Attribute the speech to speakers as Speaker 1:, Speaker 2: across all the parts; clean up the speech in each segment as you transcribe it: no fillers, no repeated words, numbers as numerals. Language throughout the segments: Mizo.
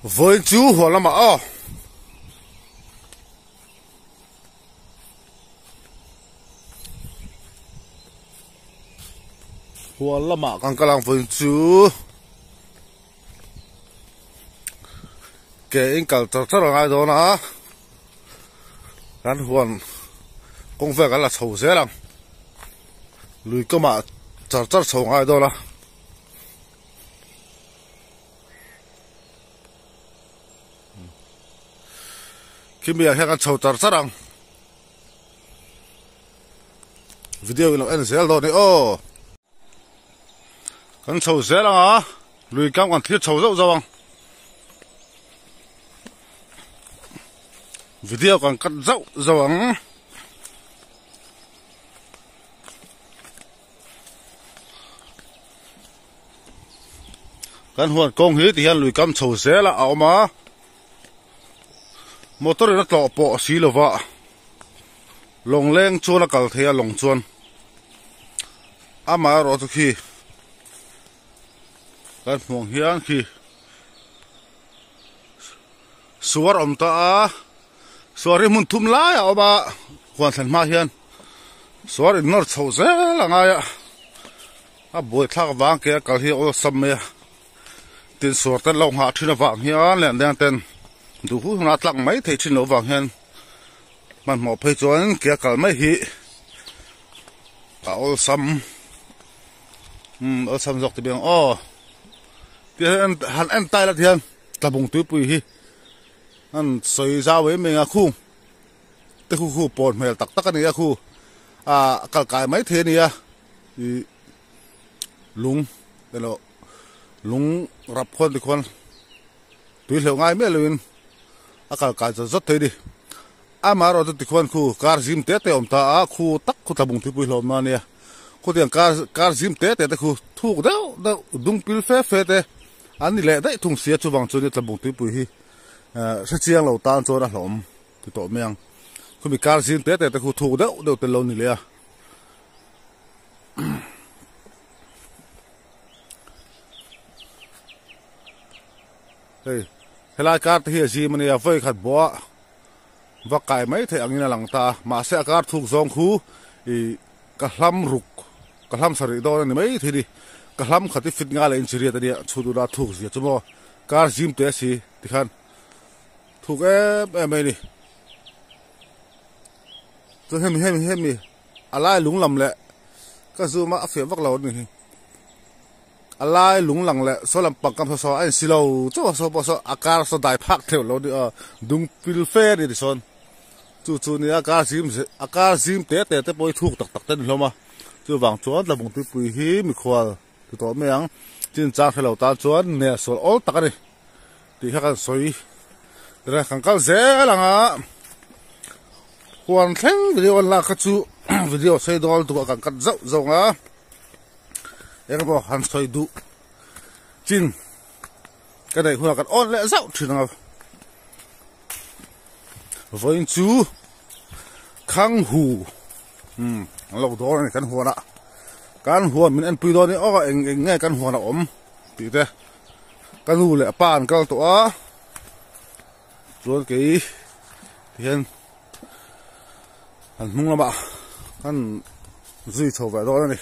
Speaker 1: Vawiin chu huan lamah aw. Huan lamah kan kal ang vawiin chu ke in kal char char a ngai dawn a kan huan kawng vel kan la chho zel ang lui kawmah char char chho a ngai dawn a. Khimi ah hian kan chho char char ang video in lo en zel dawn ni aw kan chho zel ang a lui kam kan thlir chho zauh zauh ang video kan cut zauh zauh ang. Kan huan kawng hi ti hian lui kam chho zel a a awm a motor in a tlawh pawh si lo va lawng leng chuan a kal thei a lawng chuan amaherawh chu khi kan hmuh ang hian khi suar awm ta a. Suar hi hmun thum lai a awm a, huan thlen hma hian suar in nawr chho zel a ngai a, a buaithlak vang ke a kal hi a awlsam mai a, tin suar ten lo nghah thin avang hian leh an deng ten duh hu huna tlak mai thei thin loh vang hian hmanhmawh phei chuan ke a kal mai hi a awlsam umm awlsam zawk ti beng aw tihian han en tai la tihian tlabung tuipui hi. An sawi zau em em a khu te khu khu pawn hmel tak tak a ni a khu ah a kal kai mai thei a ni a ih lung elo lung rap khuan tikhuan tui hleuh ngai miah loin a kal kai zawt zawt thei a ni amaherawh chu tikhuan khu kar zim te te a awm ta a khu tak khu tlabung thipui hlawm na a nia khutiang kar kar zim te te te khu thuk deuh deuh dung pil fe fe te an ni leh daih thung sia chuvang chuan tlabung tuipui hi. Hre chiang lo tan chuan a hlawm ti tawh mai ang. Khumi kar zing te te te khu thuk deuh deuh te lo ni leh a. Hei helai kar te hi a zim ania vawi khat bawh a va kai mai theih angin a lang ta a mahse a kar thuk zawng khu ih ka hlam ruk ka hlam sarih dawn a ni mai thei a ni ka hlam khat hi fit ngai leh inchiriat ania chhut ula thuk zia chu maw. Car zim te a si tikhan thuk em em mai a ni. Chuan hemi hemi hemi a lai lung lam leh ka zoom a a fiah vak lo a ni hi. A lai lung lang leh saw lam pang kam saw saw a insi lo chauh a saw pawh saw a car saw dai phak theuh lo a ni aw dung pil fe a ni tisawn chu chu nia car zim a car zim te te te pawh hi thuk tak tak te a ni hlawm a chuvang chuan tlabung tuipui hi mikhual Ti tawh mai ang, chin chang hre lo tan chuan nel sual awl tak a ni tih kha kan sawi tir a, kan kal zel ang a, huan thleng video an lak kha chu video sawi dawl duh a kan cut zauh zauh ang a, eng emaw han sawi duh chin ka neih hunah kan awn leh zauh thin ang a, vawiin chu Khanghu umm an lo dawn a ni kan huan ah kan huan min enpui dawn in aw eng eng nge kan huan a awm tih te ka nu leh pa an kal tawh a chuan kei ti hian an hnung lamah kan zui chho ve dawn a ni.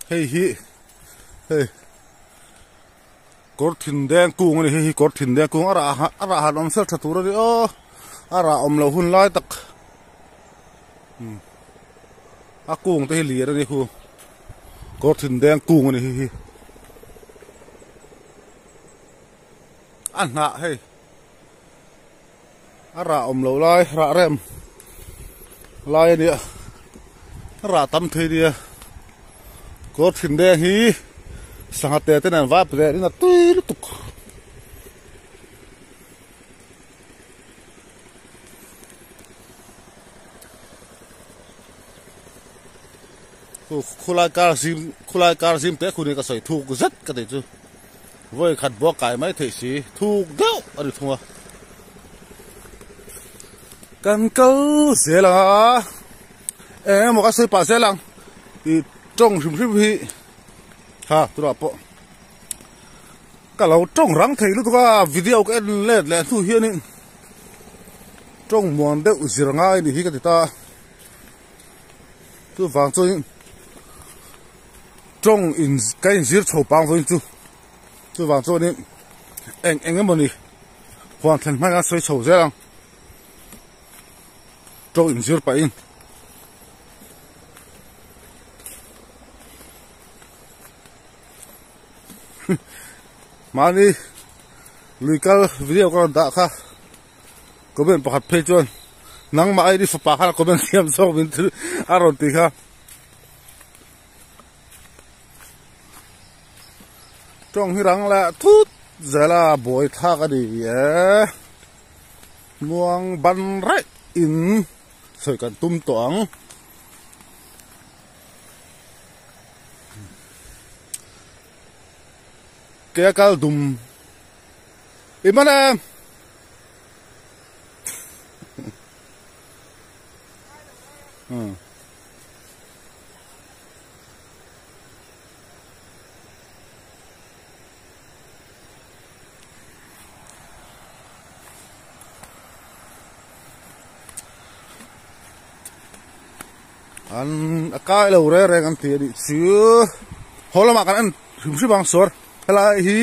Speaker 1: Hei hi hei kawr thin deng kung a ni hei hi kawr thin deng kung a rah a rah han awm fel tha tur a ni aw a rah awm loh hun lai tak a kung te hi lian a ni khu kawr thin deng kung a ni hei hi a hnah hei. A rah awm loh lai rah rem lai a nia a rah tam thei nia kawr thin deng hi sangha te te nen vai pawh in a tui lutuk. Khulai kar zim khulai kar zim te khuni ka sawi thuk zet ka tih chu vawi khat buak kai mai theih si thuk deuh a ni thung a. Kan kal zel ang a, eng emaw ka sawi pah zel ang tih tawng hrim hrim hi ha tunah pawh ka lo tawng rang thei lutuk a, video ka en let leh hnu hianin tawng muan deuh zir ngai ni hi ka ti ta a, chuvang chuan tawng in ka inzir chho pang vawiin chu chuvang chuanin eng eng emaw ni huan thlen hmai a sawi chho zel ang. Tawng inzir pahin mahni lui kal video ka rawn dah kha comment pakhat phei chuan nangmah ai ni fapa khan a comment thiam zawk min a rawn ti kha. Tawng hi rang leh thut zel a buai thlak a ni e. Muang ban raih in sawi kan tum tawh ang. Ke a kal dum i man em? An a kai lo reng reng an ti a nih chu haw lamah kan en hrim hrim ang suar helai hi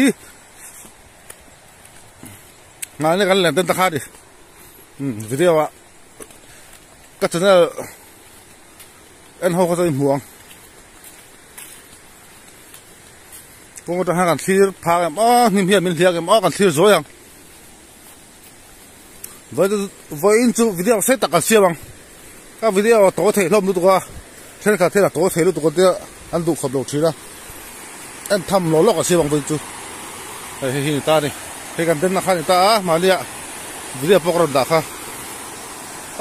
Speaker 1: mahni kan len ten ta kha a ni video ah ka channel en ho kha chu a inhmu ang. Kawng atang hian kan thlir phak em aw hnim hian min hliak em aw kan thlir zuai ang vawiin chu video sei tak kan siam ang ka video a tawi thei hlawm lutuk a thenkhat hian a tawi thei lutuk a tia an duh khawp lo thin a en tham lawk lawk a siam ang vawiin chu hei hei hi ni ta a ni hei kan denna kha a ni ta a mahnia video pawh ka rawn dah kha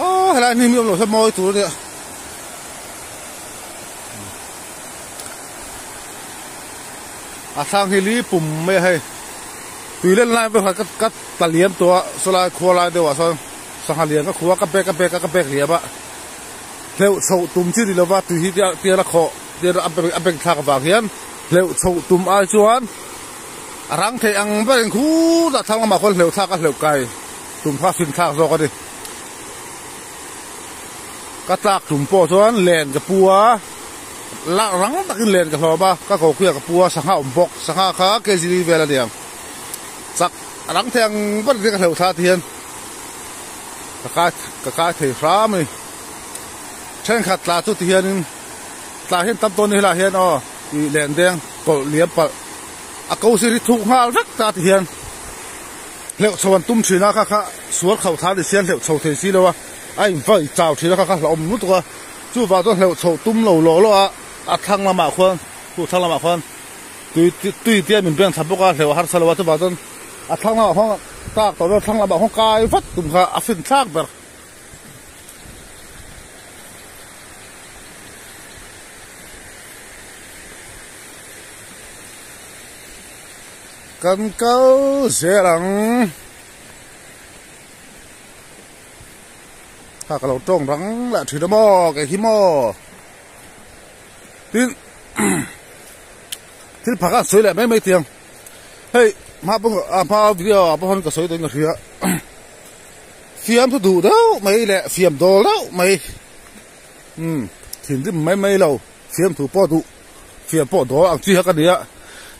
Speaker 1: aw helai hnim hi awm lo se mawi tur a nia. A thlang hi li pum mai a hei tui len lai vek ka ka ta liam tawh a sawlai khua lai deuh ah sawn sangha lian ka khua ka bag a bag a ka bag liam a hleuh chhoh tum chi ni lova tui hi tial a khawh tial a bag thlak avang hian hleuh chhoh tum ai chuan a rang theih ang berin khutah thlang lamah khuan hleuh thlak a hleuh kai tum kha a fin thlak zawk a ni. Ka tlak tum pawh chuan len ka pu a, la rang takin len ka hlawm a, ka ko khi ah ka pu a, sangha awm bawk, sangha kha kg li vel a ni ang, chak a rang thei ang ber in ka hleuh thla ti hian ka kai ka kai thei hram a ni. Thenkhat tla chu ti hianin tla hian tam tawn ni helaiah hian aw ih len deng kawlh liam palh a ko si ri thuk nghal vek ta ti hian. Hleuh chho an tum thin a, kha kha sual khauh thla ni sian hleuh chho thei si lo a, a invaih chau thin a, kha kha hlauhawm lutuk a, chuvang chuan hleuh chho tum lo lawh lawh a, a thlang lamah khuan chu thlang lamah khuan tui tui te min beng thla bawk a, hleuh a harsa lo a, chuvang chuan a thlang lamah khuan tak tawh dawn thlang lamah khuan kai vat tum kha a fin thlak ber. Kan kal zel ang. Kha ka lo tawng rang leh thin a maw kei hi maw. Tin thil phak a sawi leh mai mai tiang. Hei hma pawh a hma video ah pawh khan ka sawi tawhin ka hria. Fiam thu duh deuh mai leh fiam dawl deuh mai. Umm thinrim mai mai lo fiam thu pawh duh. Fiam pawh dawl ang chi kha ka ni a,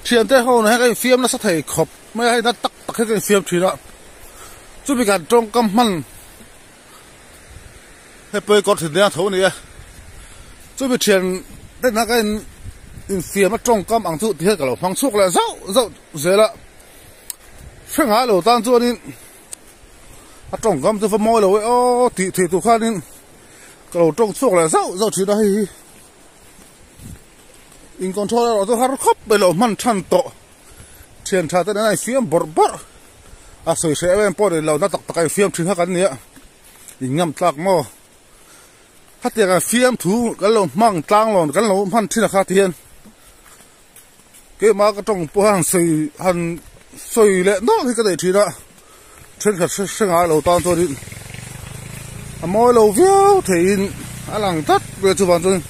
Speaker 1: thiante ho nen hian ka infiam nasa thei khawp mai a, hei na tak tak hi ka infiam thin a, chumi kan tawngkam hman hei pawh hi kawr thin deng tho a ni e, chumi thian te nena ka infiam a tawngkam ang chu ti hian ka lo hmang chhuak leh zauh zauh zel a, hre ngai lo tan chuanin a tawngkam chu va mawi lo e aw tih theih tur khanin ka lo tawng chhuak leh zauh zauh thin a hei hi. In control erawh chu har khawp mai lo hman than tawh thian tha te nen a infiam bawrh bawrh a sawi hreh em em pawh ni lo na tak tak a infiam thin kha kan nia in ngam tlak maw hetiang a fiam thu kan lo hmang tlang lawn kan lo hman thin a kha ti hian keimah ka tawng pawh han sawi han sawi leh nawlh hi ka nei thin a thenkhat hre hre ngai lo tan chuanin. A mawi lo viau theiin a lang tlat mai a chuvang chuan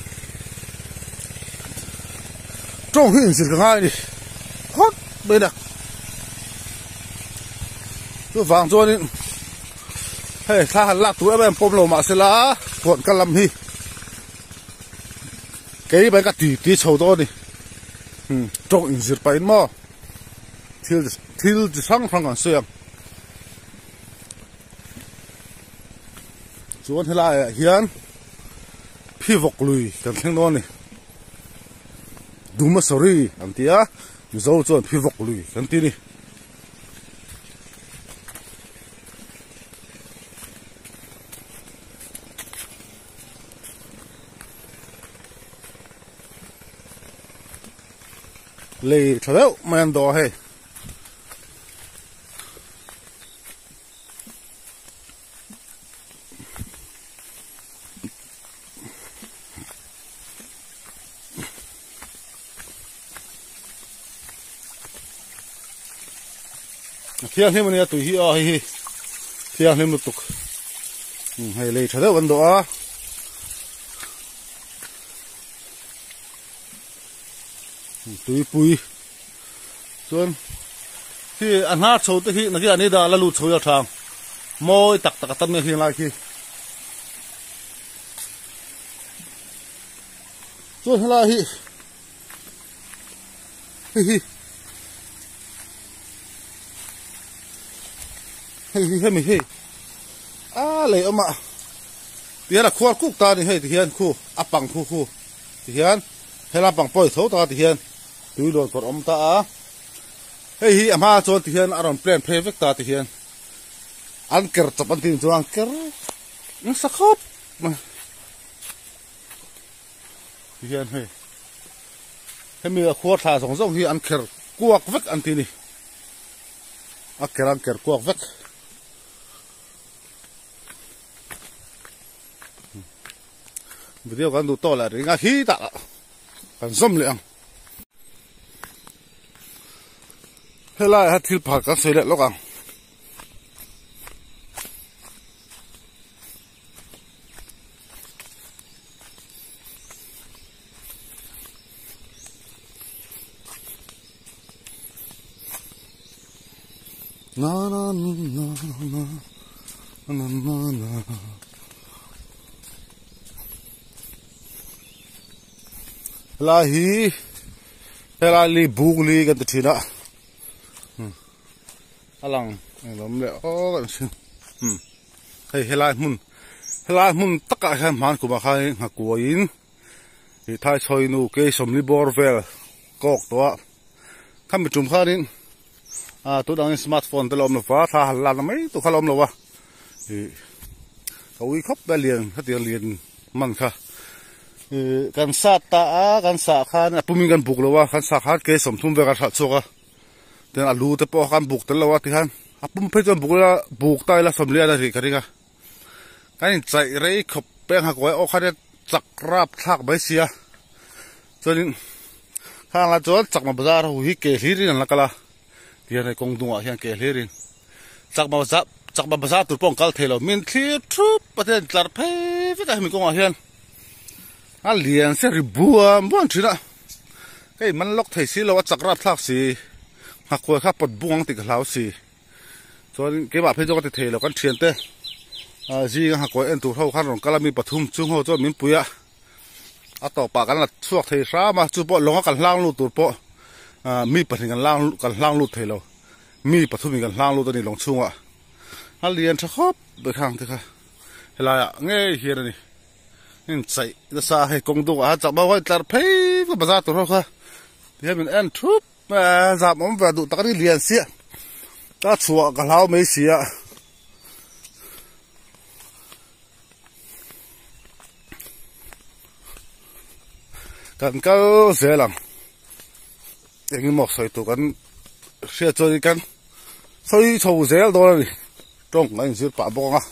Speaker 1: tawng hi inzir ka ngai a ni phawt mai a chuvang chuanin hei thla han lak tur em em pawm lo mahsela huan ka lam hi keimah ka ti ti chho dawn a ni tawng inzir pahin maw thil thil chi hrang hrang kan sawi ang. Chuan helai ah hian phivawk lui kan thleng dawn a ni Dumasari an ti a Mizo chuan phivawk lui kan ti a ni. Lei tha deuh mai an dawh a hei. A thianghlim ania tui hi aw hei hi thianghlim lutuk hei lei tha deuh an dawh a tuipui chuan khi a hnar chho te khi nakih an i dah la lut chho hi a tha ang mawi tak tak a tam nge heng lai khi chuan helai hi hei hi hei hi hemi hei a lei awm a tihian a khuar kuk ta a ni hei tihian khu a pang khu khu tihian helai pang pawh i tho tak a tihian tui luan kawr awm ta a hei hi a hma chuan tihian a rawn plan phei vek ta tihian an ker chawp an tih chuan an ker nasa khawp mai tihian hei hemi a khuar thla zawng zawng hi an kher kuak vek an ti a ni a ker an ker kuak vek. Video kan duh tawh leh ring a hi tah kan zawm leh ang. Helai ah thil phar kan sawi leh lawk ang. Na na na na na na na Helai hi helai li buk li kan ti thin a a lang englo leh aw kan hria hei helai hmun helai hmun takah hian hman kumah khan nghakuaiin ih thaichhawi nu keisawmli bawr vel kawk tawh a khami tum khanin ah tunah hian smartphone te la awm lo va thla han lak na mai tur kha la awm lo a ih ka ui khawp mai a lian hetiang lian man kha ih kan sat ta a kan sah khan a pumin kan buk lo a kan sah khan ke sawmthum vel kan hralh chhuak a tin a lu te pawh khan buk tel lo a tikhan a pum phei chuan buk ila buk ta ila sawmlian a ri ka ring a kan inchaih rei khawp peng ha kawi aw khan chak rap thlak mai sia chuanin khang lai chuan chakma bazar ho hi ke hlirin an la kal a tihian hei kawng dungah hian ke hlirin chakma bazar chakma bazar tur pawh an kal thei lo min thlir thup a te an tlar phei vek a hemi kawngah hian a lian se ri buam buam thin a hei man lawk thei si lo a chak rap thlak si nghakhuai kha pawt bung ang tih ka hlau si. Chuan keimah phei chu ka ti thei lo kan thiante ah zinga hakawi en tur ho khan rawn kal a mi pathum chung ho chuan min pui a a tawpah kan la chhuak thei hram a chu pawh lawnga kan hlang lut tur pawh ah mi pahnih kan hlang kan hlang lut thei lo mi pathum in kan hlang lut a ni lawng chhungah a lian tha khawp mai khang te kha helai ah ngei hian a ni inchaih nasa a hei kawng dukah khan chakma ho khan tlar phei vek a bazar tur ho kha tihian min en thup. Zam awm ve duh tak a ni lian sia ka chhuah ka hlau mai sia. Kan kal zel ang engemaw sawi tur kan hriat chuan kan sawi chho zel dawn a ni tawng a inzir pah bawk ang a.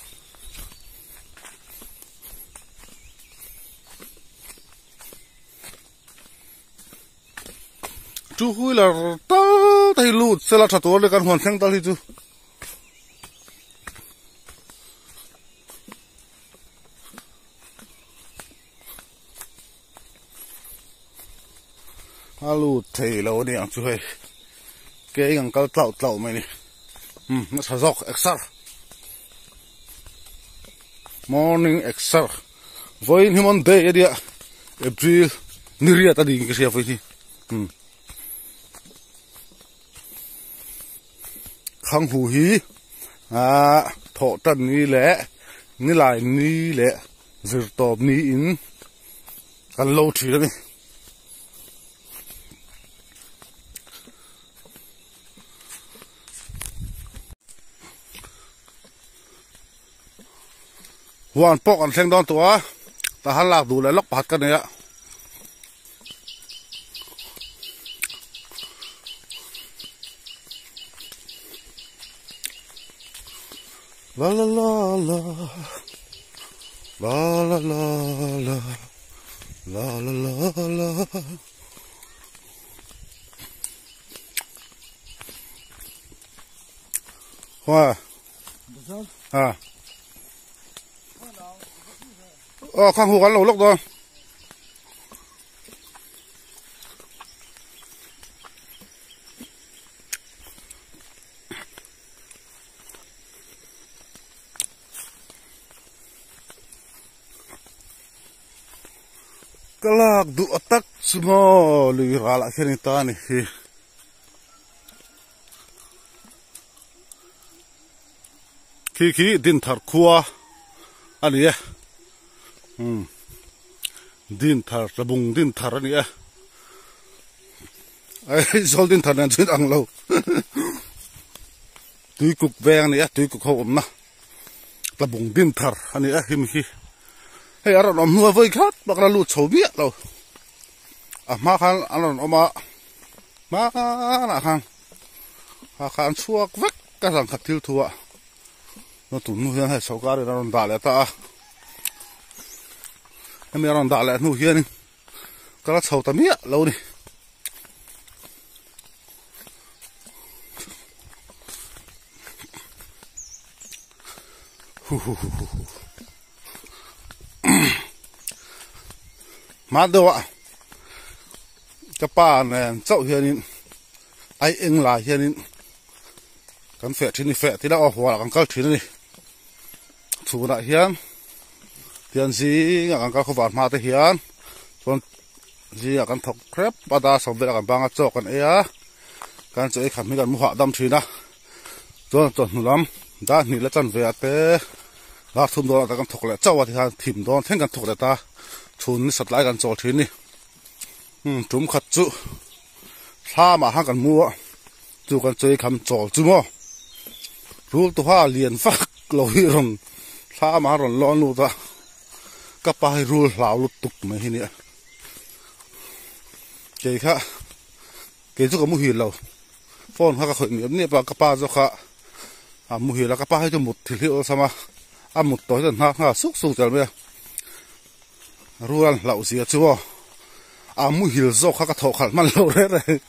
Speaker 1: Two wheeler tal te hi lut sela tha tur a ni kan huan thleng tal hi chu. A lut thei lo a ni ang chu hei ke eng ang kal tlauh tlauh mai a ni umm a tha zawk exer morning exer vawiin hi monday a nia april ni riat a ni ka hria vawiin hi umm khanghu hi ahh thawh tan ni leh nilai ni leh zirtawp niin kan lo thin a ni. Huan pawh kan thleng dawn tawh a tah han lak duh leh lawk pakhat ka nei a. La la la la la la la la la la la la Hoa à ờ khang hu kan lo lawk dawn Ka lak duh a tak chu maw lui ral ah khian i ta a ni hi. Khi khi Dinthar khua a ni e umm Dinthar tlabung Dinthar a ni e Aizawl Dinthar nen chuan ang lo Tuikuk veng a ni a Tuikuk ho awmna tlabung Dinthar a ni a hemi hi hei a rawn awm hnu a vawi khat bak la lut chho miah lo a hma khan an rawn awm a. Hmanah khan a kha an chhuak vek ka zan khat thil thu ah na tun hnu hian hei sorkar in a rawn dah leh ta a hemi a rawn dah leh hnu hianin ka la chho ta miah lo a ni. Huhuhuhu hma deuh ah. Ka pa nen chauh hianin ai eng lai hianin kan feh thin a ni feh tila aw hualah kan kal thin a ni chhunah hian tian zingah kan kal khawvar hma te hian chuan zingah kan thawk hrep a dar sawm velah kan banga chaw kan ei a kan chaw ei kham hi kan mu hahdam thin a chuan chawhnu lam dar hnih la chanve ah te dar thum dawnah te kan thawk leh chauh a tikhan thim dawn thleng kan thawk leh ta chhun ni sat lai kan chawl thin a ni. Umm tum khat chu thlam ah khan kan hmu a chu kan chawi kham chawl chu maw rul tuha lian vak lo hi rawn thlam ah rawn lawn lut a ka pa hi rul hlau lutuk mai hi nia kei kha kei chu ka muhil lo phone kha ka khawih niap niap a ka pa zawk kha a muhil a ka pa hi chu mut thil hi awlsam a a mut tawh hi chuan hnar nghal suk suk tel mai a. Rual hlauh zia chu aw a muhil zawk kha ka thawh khalh hman lo reng reng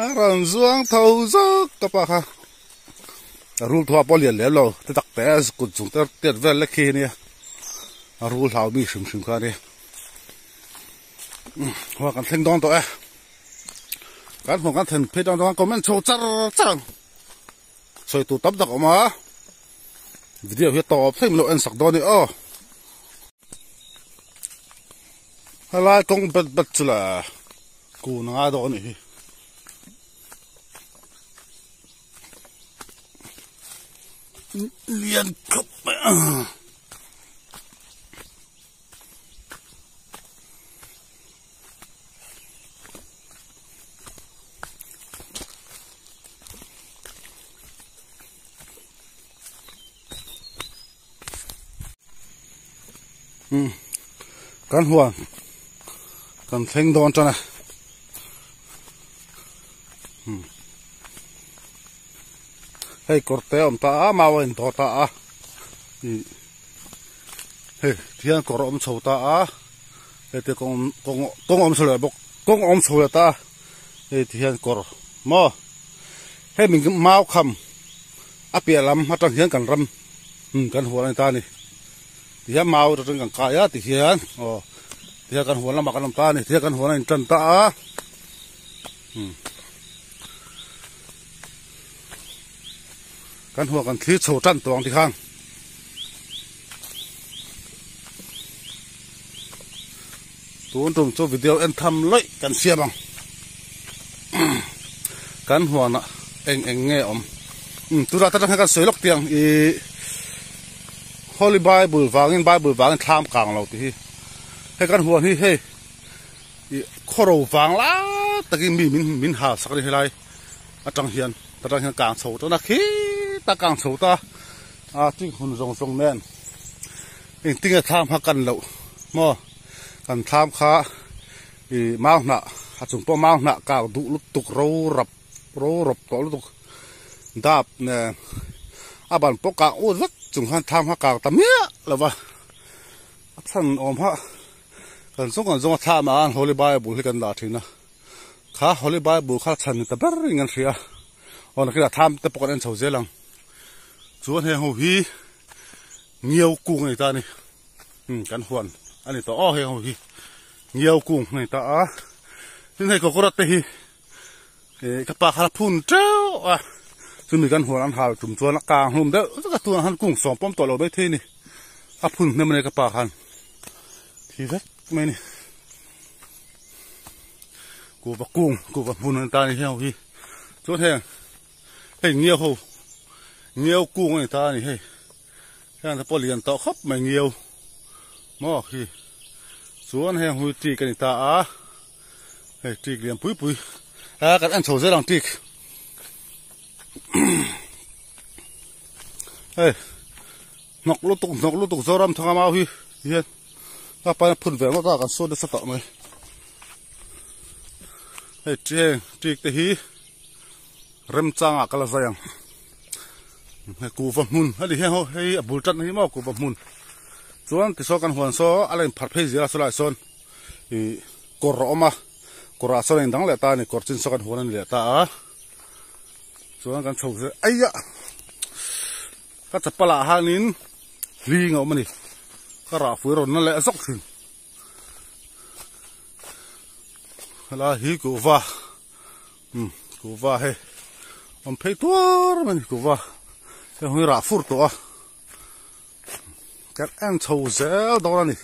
Speaker 1: a rawn zuang tho zawk ka pa kha a rul thuah pawh a lian lem lo te tak te kut chung te tiat vel lek khi ania a rul hlau mi hrim hrim kha ania hoa kan thleng dawn tawh e kan hmuh kan thlen phei dawn chuan comment chho char char ang sawi tur tam tak a awm a video hi a tawp thleng min lo en sak dawn a ni aw. Helai kawng bet bet chu le kun a ngai dawn a nih hi. Lian khawp mai a. Umm kan huan kan thleng dawn tan a umm hei kawr te a awm ta a mau a intawh ta a ih hei tihian kawr a awm chho ta a hei te kawng kawng kawng a awm chho leh bawk kawng a awm chho leh ta a hei tihian kawr maw hemi mau kham a piah lam atang hian kan ram umm kan huan a ni ta a ni tihian mau atang kan kai a tihian aw tihian kan huan lamah kan awm ta a ni tihian kan huan a intan ta a. Kan huan kan thlir chho tan tawh ang tikhan. Tun tum chu video en tham lawih kan siam ang. Kan huanah eng eng nge awm. Tunah tak hian kan sawi lawk tiang ih Holy Bible vangin Bible vangin thlam kang lo tih hi. Hei kan huan hi hei ih khawro vang lai takin mi min min hal sak a ni helai atang hian atang hian kang chho tawh na khita kang chho ta a ting hun zawng zawng nen engtinge thlam kha kan loh maw kan thlam kha ih mau hnah a chung pawh mau hnah kak duh lutuk ro rap ro rawp tawh lutuk dap nen a ban pawh kang ut vek chung khan thlam kha kang ta miah lo va a chhan awm hah. Kan zawng kan zawng a thlam ah Holy Bible hi kan dah thin a, kha Holy Bible kha chhan ni ta ber in kan hria a, aw nakin ah thlam te pawh kan en chho zel ang, chuan heng ho hi ngiau kung a ni ta a ni, umm kan huan a ni tawh aw heng ho hi ngiau kung a ni ta a, tin hei coconut te hi ih ka pa khan a phun teuh a, chumi kan huan an hal tum chuan a kang hlum deuh vek a tunah khan kung sawm pawm tawh lo maithei a ni, a phun hnem a ni ka pa khan. Thi vek mai ni. Kuhva kung, kuhva hmun an ta ni heng ho hi. Chuan heng, hei ngiau ho, ngiau kung a ni ta a ni hei. Heng te pawh lian tawh khawp mai ngiau maw khi. Chuan heng hui tik a ni ta a, hei tik lian pui pui. A kan en chho zel ang tik. Hei. Hnawk lutuk hnawk lutuk Zoram thanga mau hi hian a paina phun ve ngawt a kan sawn nasa tawh mai. Hei heng tik te hi remchangah ka la zai ang. Hei kuhva hmun a ni heng ho hei a bul tan hi maw kuhva hmun. Chuan tisawn kan huan saw a la inpharh phei zel a sawlai sawn ih kawr a awm a kawr ah sawn a indang leh ta a ni kawr chin saw kan huan a ni leh ta a chuan kan chho zel aia. Ka chapal ah hianin hling a awm a ni. Ka rah fui rawn na leh zawk thin. Helai hi kuhva umm kuhva hei awm phei tuar mai a ni kuhva hei hung hi rah fur tawh a kan en chho zel dawn a ni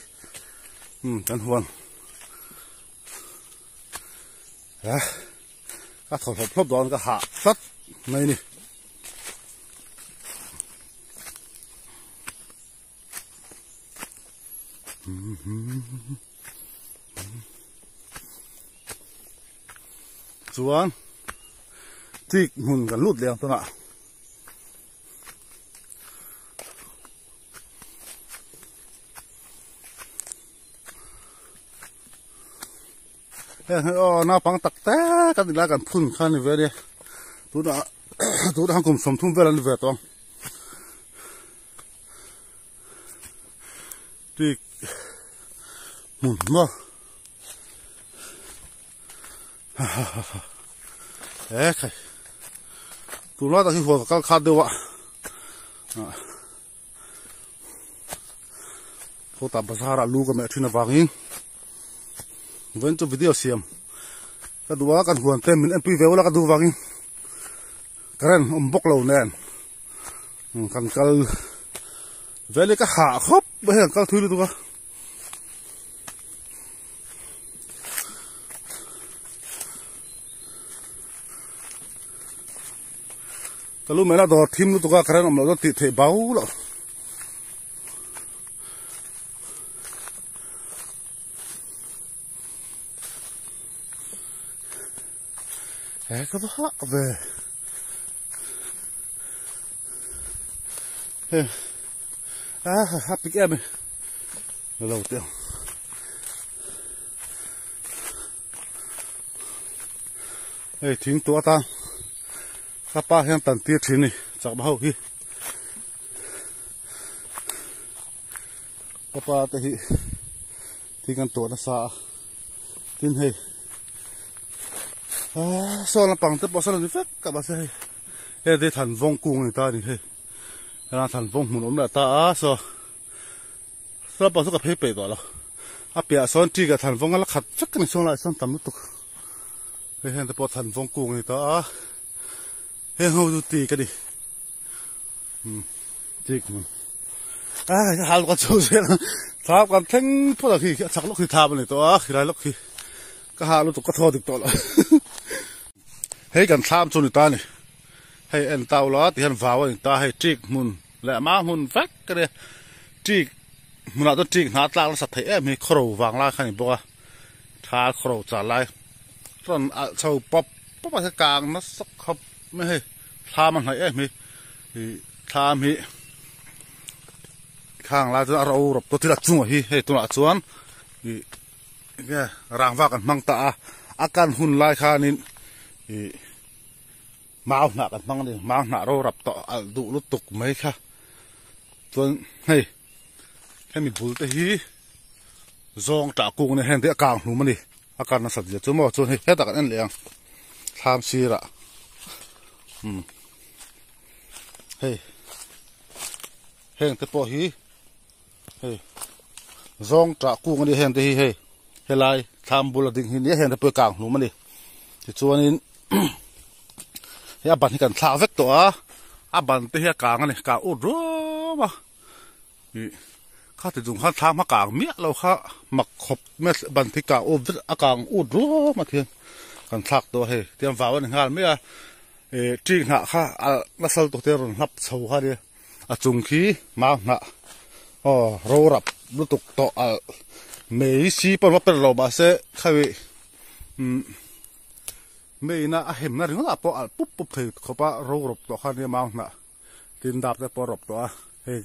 Speaker 1: umm kan huan eh ka thaw hlawp hlawp dawn ka hah tlat mai a ni. Chuan tik hmun kan lut leh ang tunah. Heng hi aw naupang tak tak a ni lai kan phun kha a ni ve a nia tunah tunah hian kum 30 vel an ni ve tawh ang tik hmun maw ha ha ha ha e khai tunlai tak hi huan ka kal khat deuh a ah. Khawtah bazar ah lu ka meh thin avangin vawiin chu video siam ka duh a kan huan te min enpui ve ula ka duh vangin current awm bawk lo nen kan kal vel hi ka hah khawp mai hei kan kal thui lutuk a. Ka lu mela dawr thim lutuk a current awm loh chuan tih theih bau loh. He ka va hah ve. He a ha pik em e. Lo teh ang. Hei thing tuah atan ka pa hian tan tir thin a ni chakma ho hi ka pa te hi thing an tuah nasa a tin hei aaa saw lampang te pawh sawn a ni vek a mahse hei hei te than vawng kung a ni ta a ni hei helai ah than vawng hmun a awm leh ta a saw. Saw lampang chu ka phei peih tawh lo. A piahah sawn ṭi ka thlan vawng a la khat vek a ni sawn laiah sawn tam lutuk. Hei heng te pawh than vawng kung a ni ta a, heng ho chu tik a ni. Umm tik hmun a hal ka chho zel a, thlam kan thleng phawt ang khi a chak lawk hi thlam a ni tawh a, khilai lawk khi ka hah lutuk ka thaw dik tawh lo. Hei kan thlam chu a ni ta a ni, hei en tau la ti hian vau a ni ta, hei tik hmun leh a hma hmun vek a nia, tik hmunah chuan tik hna a tlak nasa theih em hi khawro vang lai kha a ni bawk a, tha khawro char lai. Rawn alh chho pawp pawp a kang nasa khawp mai hei thlam a hnaih em hi ih thlam hi khang lai chuan a ro rawp tawh thil a chungah hi hei tunah chuan ih enge rangva kan hmang ta a a kan hun lai khanin ih mau hnah kan hmang a ni mau hnah ro rap tawh alh duh lutuk mai kha chuan hei hemi bul te hi zawng tah kung ania heng te a kang hlum a ni. A kar nasat zia chu maw chuan hei hetah kan en leh ang thlam sirah umm hei heng te pawh hi hei zawng tah kung a ni heng te hi hei helai thlam bula ding hi nia heng te pawh hi kang hlum a ni tichuanin hei a ban hi kan thlak vek tawh a a ban te hi a kang a ni kang ut ruam a. Ih kha ti chung khan thlam a kang miah lo kha mak khawp mai a ban khi kang ut vek a kang ut ruam a thian kan thlak tawh a hei tiang vau a ni nghal mai a ih ṭi hnah kha a nasal tawh te a rawn hlap chho kha nia a chung khi mau hnah aw ro rap lutuk tawh alh mei si pawh a per lo mahse khawi umm meiin a hemna ringawt ah pawh alh pup pup thei khawp a ro rawp tawh kha nia mau hnah. Tin dap te pawh a rawp tawh a, hei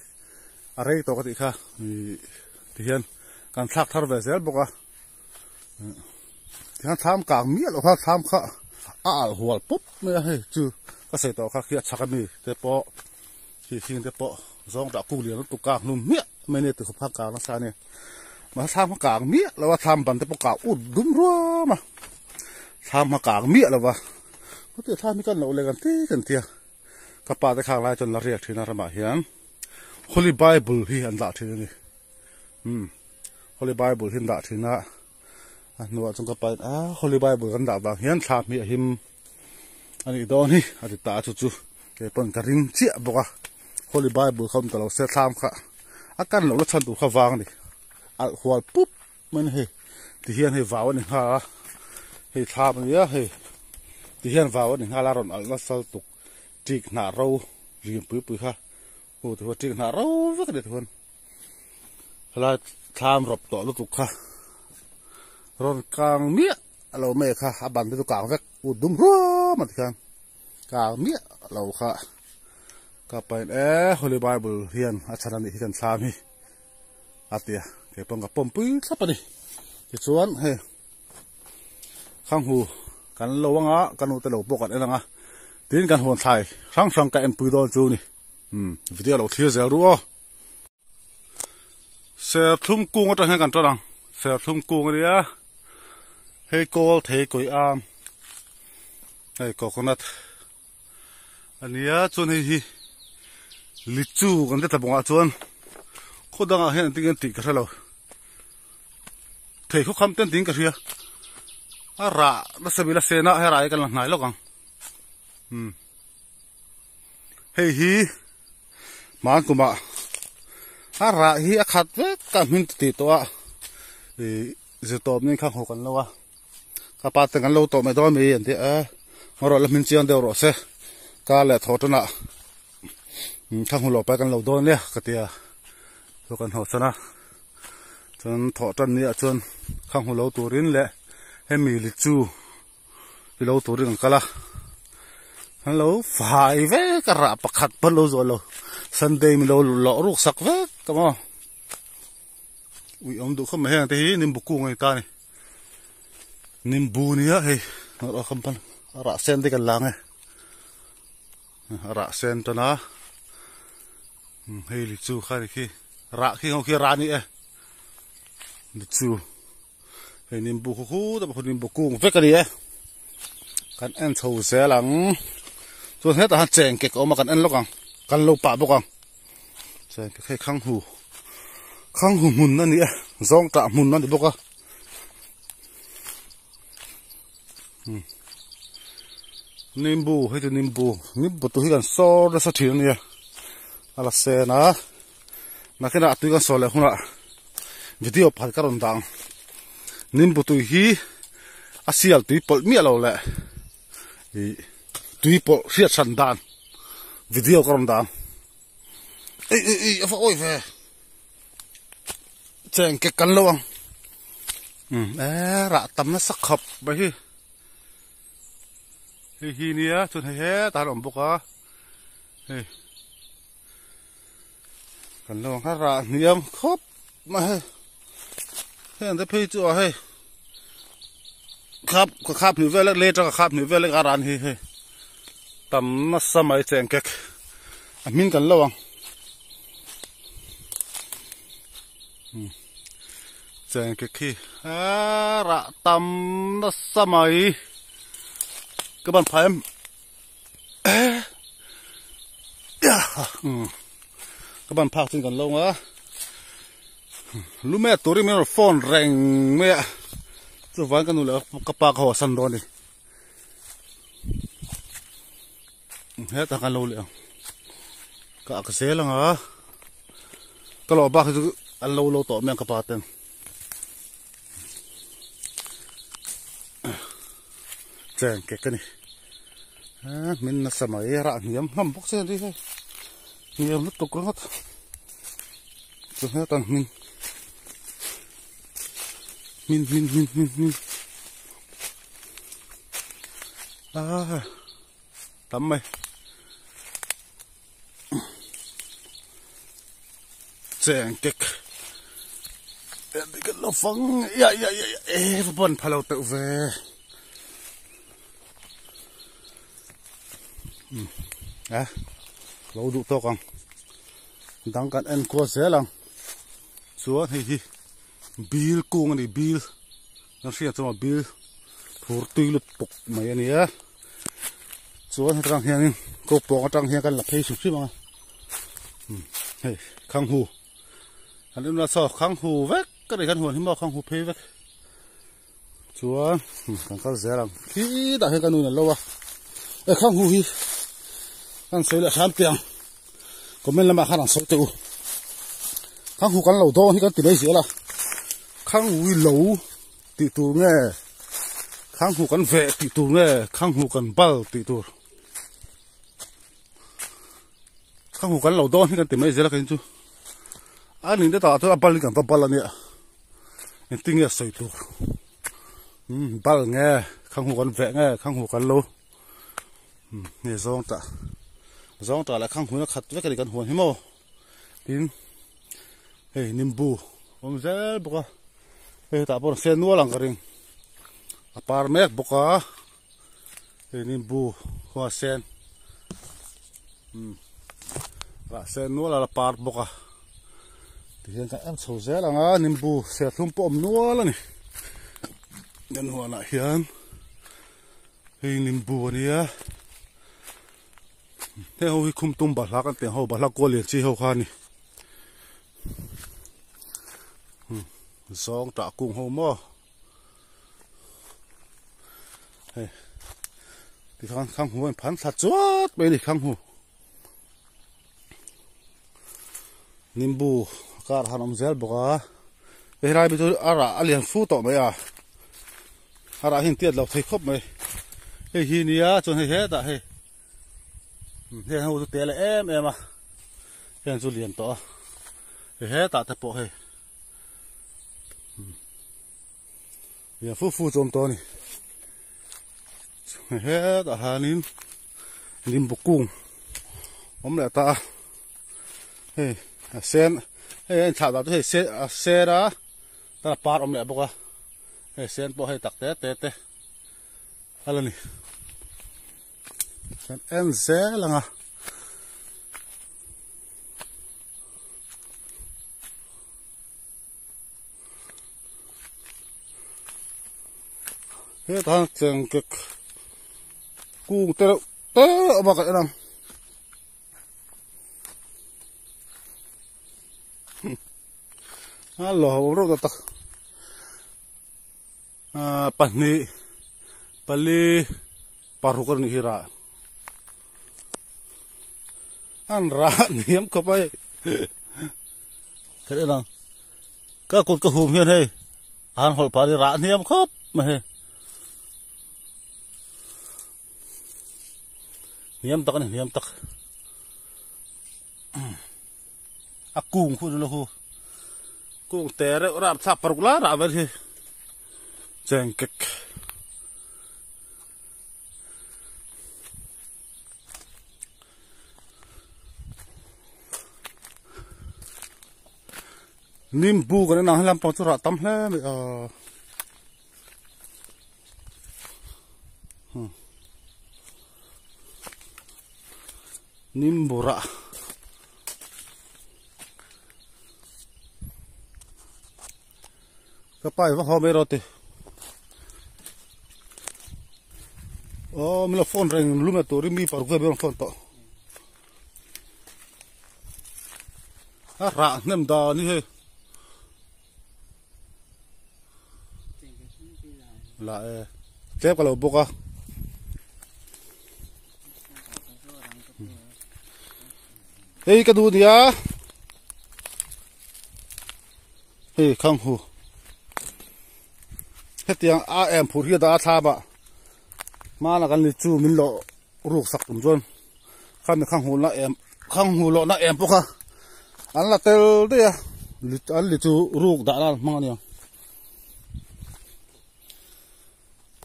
Speaker 1: a rei tawh ka tih kha ih tihian kan thlak thar ve zel bawk a, tihian thlam kang miah loh kha thlam kha a alh hual pawp mai a hei chu ka sawi tawh kha khi a chhak ami te pawh khi hring te pawh zawng dah kuk lian lutuk kang hlum hmiah mai ania tikhawp kha kang nasa a ni mahse thlam kha kang miah lo a thlam ban te pawh kang ut dum ruam a thlam kha kang miah lo va hetiang thlam hi kan loh leh kan ti kan tia. Ka pa te khang lai chuan la riak thin a ramah hian Holy Bible hi an dah thin a ni. Umm Holy Bible hi an dah thin a, a hnuah chuan ka pa in a Holy Bible kan dah vang hian thla hmi a him a nih dawn hi a ti ta a chu chu kei pawn ka ring chiah bawk a. Holy Bible kha awm ta lo se thlam kha a kan loh na chhan tur kha vang a ni. Alh hual pup mai a ni hei ti hian hei vau a ni nghal a hei thlam a nia hei ti hian vau a ni nghal a rawn alh nasa lutuk ṭik hnah ro rim pui pui kha hu ti huan ṭik hnah ro vek a ni ti huan helai thlam rawp tawh lutuk kha rawn kang miah a lo mai kha a ban te chu kang vek ut dum hruam a ti khan kang miah lo kha ka pain e holy bible hian a chhan a nih hi kan thlam hi. A ti a, kei pawh ka pawmpui thlap a ni. Tichuan hei khanghu kan lo anga ka nute lo pawh kan en anga tin kan huan thlai hrang hrang ka enpui dawn chu ni. Umm video lo thlir zel ru aw. Serthlum kung atang hian kan tan ang. Serthlum kung ania hei kawl thei kawi am hei coconut ania chuan hei hi lichu kan ti tla bawngah chuan khaw dangah hian engtin nge an tih ka hre lo thei khaw kham te an tiin ka hria a rah nasa bil a sen a he rah hi kan la hnai lawk ang umm hei hi hman kumah a rah hi a khat vek a hmin ti tawh a ih zirtawp nen kha haw kan lo a. Ka pa te kan lo tawh mai dawn mai an ti a, ngaw rawh la hmin chiang deuh rawh se, ka leh thaw tanah thla hmu loh pai kan lo dawn nia ka ti a, chu kan haw san a, chuan thawh tan ni ah chuan kha hmu lo turin leh hemi li chu ti lo turin an kal a, an lo fai vek a rah pakhat pawh an lo zawh lo, Sunday mi lo lawh ruk sak vek ka maw. Ui awm duh khawp mai heng te hi nimbu kung a ni ta a ni nimbu nia hei a rah sen te kan lang e a rah sen tan a hei li chu kha ni khi rah khi ho khi rah a ni e li chu hei nimbu khu khu te pawh nimbu kung vek a ni e kan en chho zel ang chuan hetah hian cheng kek a awm a kan en lawk ang kan lo pah bawk ang. Chuan hei khanghu khanghu hmun a ni a zawng tah hmun a ni bawk a. Nimbu hei chu nimbu nimbu tui hi kan sawr nasa thin a nia a la sen a nakinah a tui kan sawr leh hunah video pakhat ka rawn dah ang nimbu tui hi a sial tui pawlh miah lo leh ih tui pawlh hriat hran dan video ka rawn dah ang ei ei ei a va awi ve cheng kek kan lo ang umm e rah tam nasa khawp mai hi. Hei hi nia chuan hei hetah an awm bawk a hei kan lo ang kha rah hniam khawp mai hei hei ang te phei chu a hei khap ka khap hnih vel lek lei atanga ka khap hnih vel lek a ran hi hei tam nasa mai cheng kek a hming kan lo ang. Cheng ke khi a rah tam nasa mai ka ban phai em ka ban phak chin kan lo nga lume turin min rawn phone reng mai a chuvang ka nu leh ka pa ka haw san dawn a ni hetah kan lo leh ang ka ak zel ang a ka lawh bak hi chu an lo lo tawh mai ang ka pa ten cheng kek a ni min nasa mai rah hniam hlawm bawk se ni hei hniam lutuk ringawt chu hetah hmin hmin hmin hmin hmin hmin ah tam mai cheng kek lo fang ya ya ya e va ban pha lo teuh ve a lo duh tawk ang dang kan en kual zel ang chuan hei hi bil kung a ni bil kan hriat chuan bil phur tui lutuk mai a ni a chuan hetang hianin ko pawng atang hian kan la phei hrim hrim ang a hei khanghu an inla saw khanghu vek ka ni kan huan hi maw khanghu phei vek chuan kan kal zel ang khitah hian ka nu in an lo a e khanghu hi kan sawi leh hram teh ang comment lamah khan an sawi teh u khanghu kan lo dawn hi kan ti mai zel a khanghu hi lo tih tur nge khanghu kan veh tih tur nge khanghu kan bal tih tur khanghu kan lo dawn hi kan ti mai zel a kei chu a nih te takah chuan a bal hi kan va bal a nia engtin nge sawi tur umm bal nge khanghu kan veh nge khanghu kan lo nge zawng tah zawng tah leh khanghu na khat vek a ni kan huan hi maw tin hei nimbu awm zel bawk a hei hetah pawh sen nual ang ka ring a par mek bawk a hei nimbu khaw a sen umm rah sen nual a la par bawk a tihian kan en chho zel ang a nimbu serthlum pawh awm nual a ni kan huanah hian hei nimbu a nia. Heng ho hi khum tum bahla kan tih ang ho bahla kual lian chi ho kha a ni zawng tah kung ho maw hei tikhan khang hu a in phan thla chuat mai a ni khang hu nimbu kar han awm zel bawk a helai hi chu a rah a lian fu tawh mai a a rah hi an tiat lo thei khawp mai hei hi nia chuan hei hetah hei heng ho chu te leh em em a heng chu lian tawh a hei hetah te pawh hei lian fu fu chu awm tawh a ni hetah hianin limbu kung awm leh ta a hei a sen hei a inthlah dah chu hei a sen a a par awm leh bawk a hei sen pawh hei tak te te te a la ni kan en zel ang a. Hetah hian chengkek kung te reuh te a awm a kan en ang. A lo ho reuh ta tak. Pahnih pali paruk a nih hi rah. An rah hniam khawp a hei. Ka en ang. Ka kut ka hum hian hei a han hawlh phah a ni rah hniam khawp mai hei. Hniam tak a ni hniam tak. A kung khu chu khu kung te reuh rap thlak paruk lai rah vel hi chengkek. Nimbu kan en ang he lampang chu rah tam hle mai a. Nimbu rah. Ka pa i va haw mai rawh ti. Aw min lo phone reng lum la turin mi paruk vel ber phone tawh. A rah hnem dan hi hei. La e. Tlem ka lo bawk a. Hei ka duh nia. Hei khang hu. Hetiang a em phur hi a dah a thlap ah hmana kan li chu min lo ruk sak tum chuan khami khang hu na em khang hu loh na em pawh kha an la tel daih a an li chu ruk dah nan hmang a nia.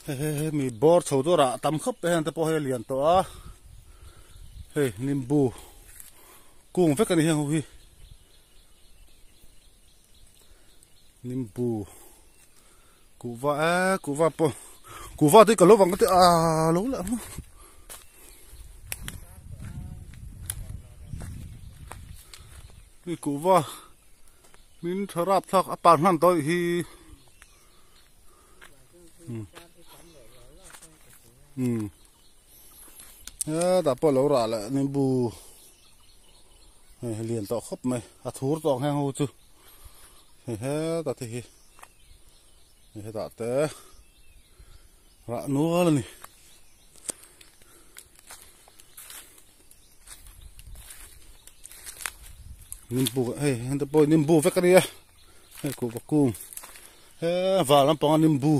Speaker 1: Hei hei hei mi bawr chho chu rah tam khawp mai heng te pawh hei a lian tawh a hei nimbu kung vek a ni heng ho hi nimbu kuhva eee kuhva pawh kuhva te hi ka lo vang ka ti aaa lo leh ang hei kuhva min tha rap thlak a par hman tawh hi. Hetah pawh lo rah leh nimbu hei lian tawh khawp mai a thur tawh ang heng ho chu hei hetah te hi hei hetah te rah nual a ni. Nimbu hei heng te pawh hi nimbu vek a ni a. Hei kuhva kung he val lampanga nimbu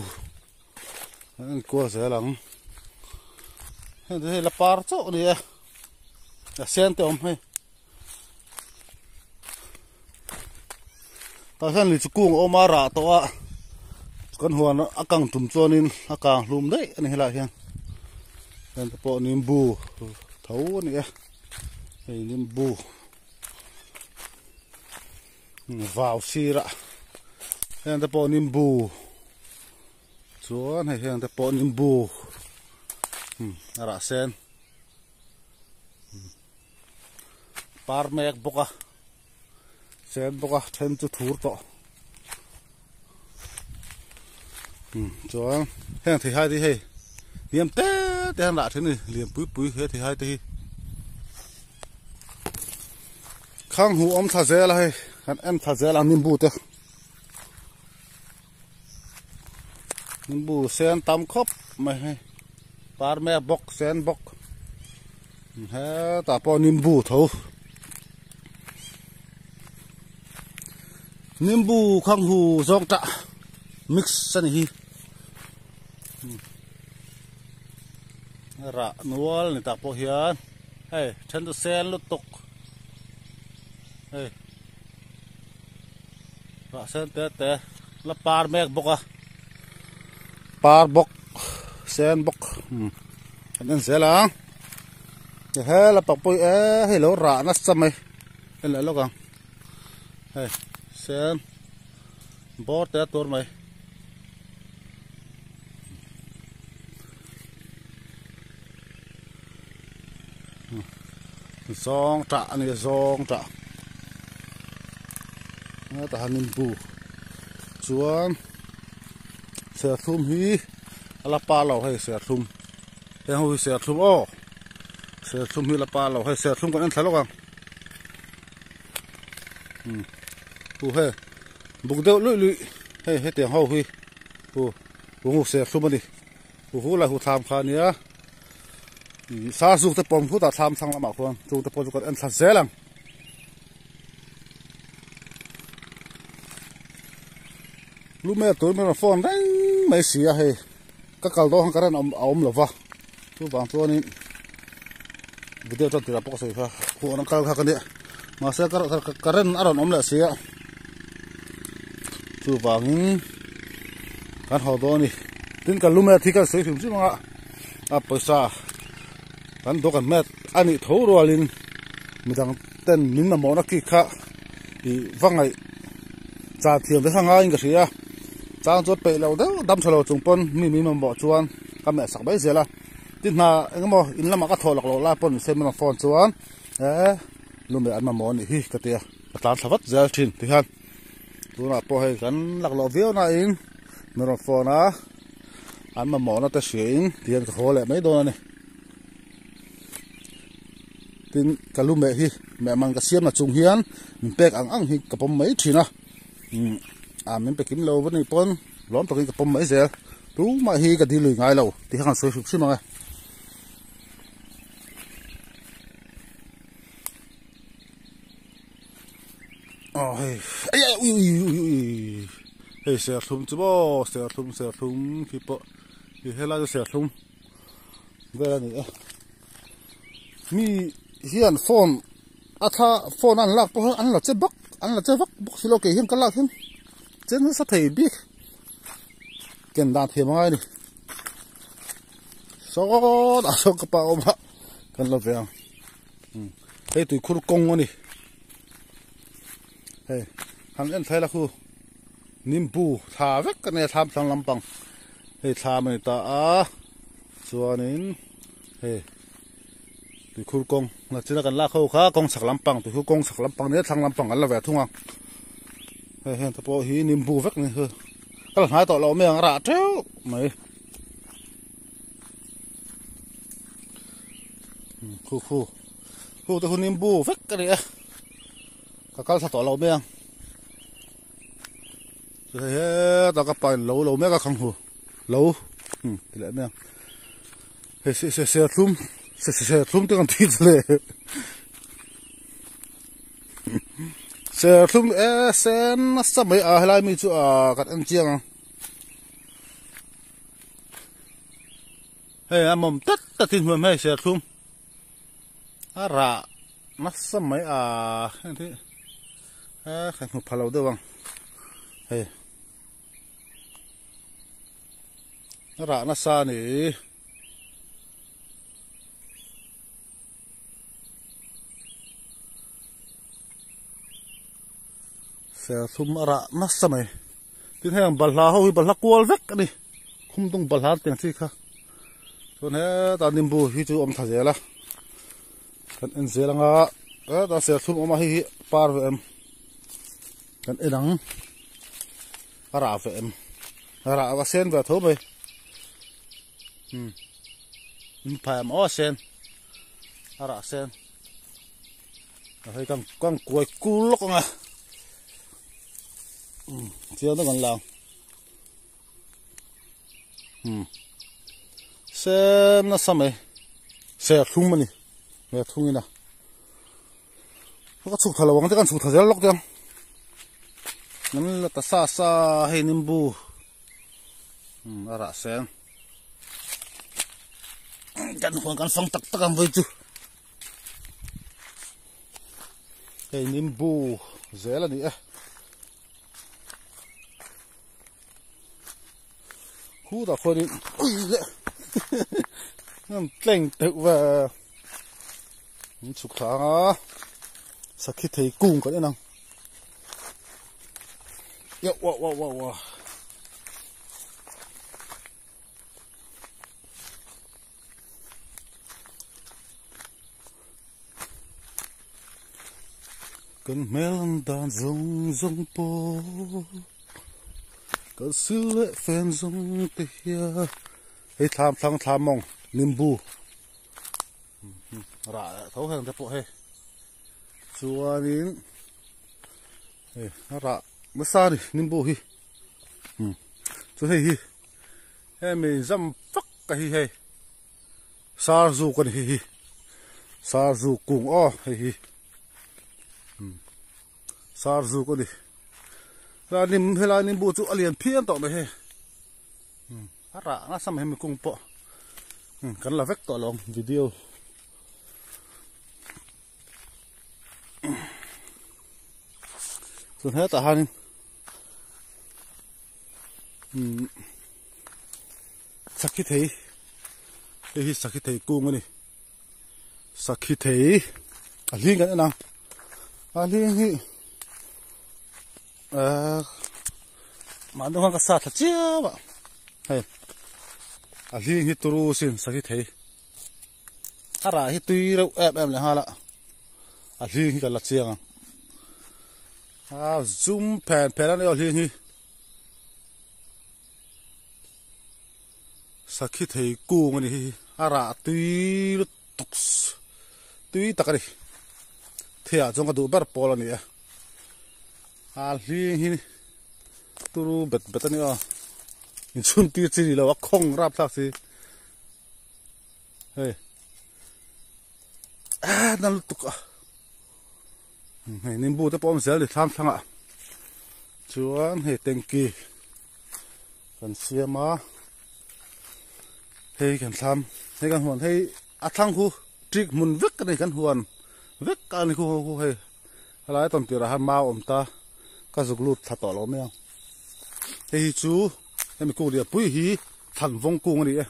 Speaker 1: an enkual zel ang hei te hei la par chauh a ni e a sen te a awm hei tah hian lui chu kung a awm a rah tawh a kan huan a kang tum chuanin a kang hlum daih a ni helaiah hian heng te pawh nimbu tho a ni e hei nimbu. Vau sirah heng te pawh nimbu chuan hei heng te pawh nimbu a rah sen par mek bawk a sen bawk a then chu thur tawh chuan heng theihai te hi hei hniam te te hian rah then a ni lian pui pui he theihai te hi. Khang hu awm thla zel a hei kan en thla zel ang nimbu te nimbu sen tam khawp mai hei par mek bawk sen bawk hetah pawh nimbu tho nimbu khang hu zawng tah mix a ni hi rah nual ni tak pawh hian. Hei then chu sen lutuk hei rah sen te te la par mek bawk a par bawk sen bawk kan en zel ang he la pakpui e hei lo rah nasa mai en leh lawk ang hei sen bawr te a tur mai. Zawng tah a ni a zawng tah hetah hian nimbu chuan serthlum hi a la pa lo hei serthlum heng ho hi serthlum aw serthlum hi a la pa lo hei serthlum kan en thla lawk ang u hei buk deuh luih luih hei hetiang ho hi u serthlum a ni. Hu lai hu thlam kha a nia. Sar zuk te pawm khutah thlam thlang lamah khuan chung te pawh chu kan en thla zel ang. Lume tur min rawn phone reng mai si a hei ka kal dawn khan current a awm lo va chuvang chuanin video tan tirah pawh ka sawi kha huan an kal kha ka nia mahse current a rawn awm leh si a chuvangin kan haw dawn a ni tin ka lume thi ka sawi hrim hrim ang a. A pawisa kan dawk an hmet a nih tho rualin midang ten min mamawhna ki kha ih va ngaih chah thiam te kha ngaiin ka hria chang chuan peih loh deuh dam tha lo chung pawn mi min mamawh chuan ka meh sak mai zel a tin hna eng emaw in lamah ka thawh lak loh lai pawh nise min rawn phone chuan eh lumeh an mamawh a nih hi ka ti a ka tlan thla vat zel thin ti hian tunah pawh hei kan lak loh viau nain min rawn phone a. An mamawhna te hria in tihian ka haw leh mai dawn a ni. Tin ka lu meh hi meh man ka siam na chung hian min pek ang ang hi ka pawm mai thin a. Umm a min pe kim lo va nih pawn lawm takin ka pawm mai zel. Tumah hi ka dil lui ngai lo tih kha kan sawi hrim hrim ang e. Aw hei ai ai ui ui ui ui hei serthlum chu maw serthlum serthlum khi pawh hi helai chu serthlum vel a ni a mi hian phone a thla phone an lak pawh an la che bak an la che vak bawk si lo kei hian ka lak hian che nasa thei bik ken dan thiam a ngai a ni sawtah sawn ka pa a awm a kan la ve ang. Hei tuikhur kawng a ni hei han en thlai la khu nimbu thla vek a nia thlam thlang lampang hei thlam a ni ta a chuanin hei tuikhur kawng nachina kan lak ho kha kawng chhak lampang tuikhur kawng chhak lampang nia thlang lampang an la ve thung a hei heng te pawh hi nimbu vek a ni ka la hnai tawh loh mai ang a rah teuh mai. Khu khu khu te hun in bu vek a ni a ka kal thla tawh lo mai ang chu hei hetah ka pa in lo lo mek a khang hu lo um ti leh mai ang hei se se serthlum se se serthlum te kan tih chu le serthlum e sen nasa mai a helai mi chu a kan en chiang ang. Hei a mawm tat tat in hmuam hei serthlum a rah nasa mai a heng hi a ka hmu pha lo deuh ang hei a rah nasa a ni. Serthlum a rah nasa mai. Tin heng balhla ho hi balhla kual vek a ni khum dung balhla an tih ang chi kha chuan hetah nimbu hi chu awm thla zel a kan en zel anga hetah serthlum awm a hei hi par ve em kan en ang a rah ve em a rah a sen ve tho mai um in phai am aw a sen a rah sen hei kan kan kuai kul lawk ang a. Chiang deuh kan la ang um sen nasa mai serthlum a ni serthlum in a ka chhuk tha lo ang te kan chhuk tha zel lawk te ang an la ta sa sa hei nimbu um a rah sen kan huan kan fang tak tak ang vawi chu. Hei nimbu zel a ni e. Khutah khuanin ui leh an tleng deuh ve an chhuk thla ang a sakhi thei kung kan en ang yo wa wa wa wa. Kan hmel an dan zawng zawng pawh kan sil leh fen zawng te hian hei thlam thlang thlam mawng nimbu rah leh tho heng te pawh hei chuanin hei a rah nasa a ni nimbu hi chu hei hi. Hemi zam vak ka hi hei. Sarzuk a ni hei hi sarzuk kung aw hei hi sarzuk a ni helai lim helai nimbu chu a lian phian tawh mai hei a rah nasa mai hemi kung pawh kan la vek tawh lo ang video. Chuan hetah hianin umm sakhi thei hei hi sakhi thei kung a ni sakhi thei a hling kan en ang a hling hi ahh mahni khan ka sa thla chiam a hei a hling hi turu sin sakhi thei. A rah hi tui reuh em em leh nghal a, a hling hi ka la chiang ang. A zum phen phen a ni aw hling hi. Sakhi thei kung a ni hi, a rah tui lutuk tui tak a ni. Theiah chuan ka duh ber pawl a ni a, a hling hi turu bet bet a ni aw, inchhun tir chi ni lo a khawng rapthlak si. Hei ah na lutuk a hei nimbu te pawh awm zel a ni thlam thlangah chuan hei tanky kan siam a hei kan thlam hei kan huan hei a thlang khu trik hmun vek a ni kan huan vek a ni khu khu hei helai tawn tirah hian mau a awm ta ka zuk lut thla tawh lo mai ang hei hi chu hemi kung lianpui hi thlan vawng kung a ni e.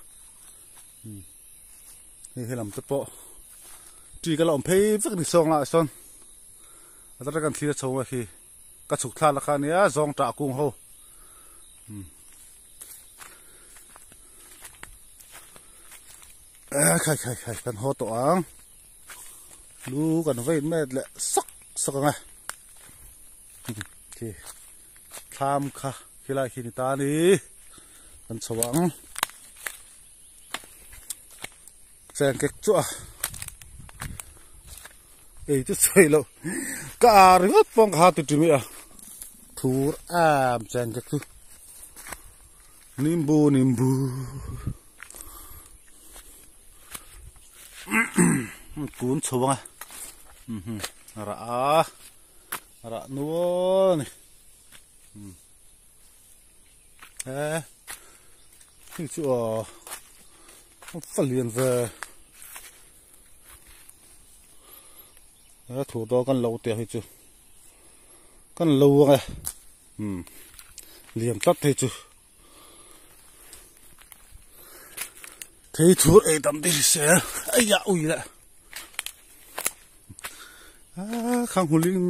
Speaker 1: Hei helam te pawh ṭi ka la awm phei vek ni sawng lah sawn a tara kan thlir chho a khi ka chhuk thlak la kha ania zawng ṭah kung ho khai khai khai kan haw tawh ang lu kan vei met leh sak sak ang e khi thlam kha khilai khi ni ta a ni kan chho ang. Cheng kek chu a ei chu sawi loh ka ar ringawt pawh ka ha ti timi a thur em cheng kek chu nimbu nimbu kun chho ang a rah a rah nual a ni. He hei chu aw a lian ve he thur dawn kan lo tih hei chu kan lo ang e umm lian tlat hei chu thei thur ei tam te hrisel ei ah ui leh ah khang huling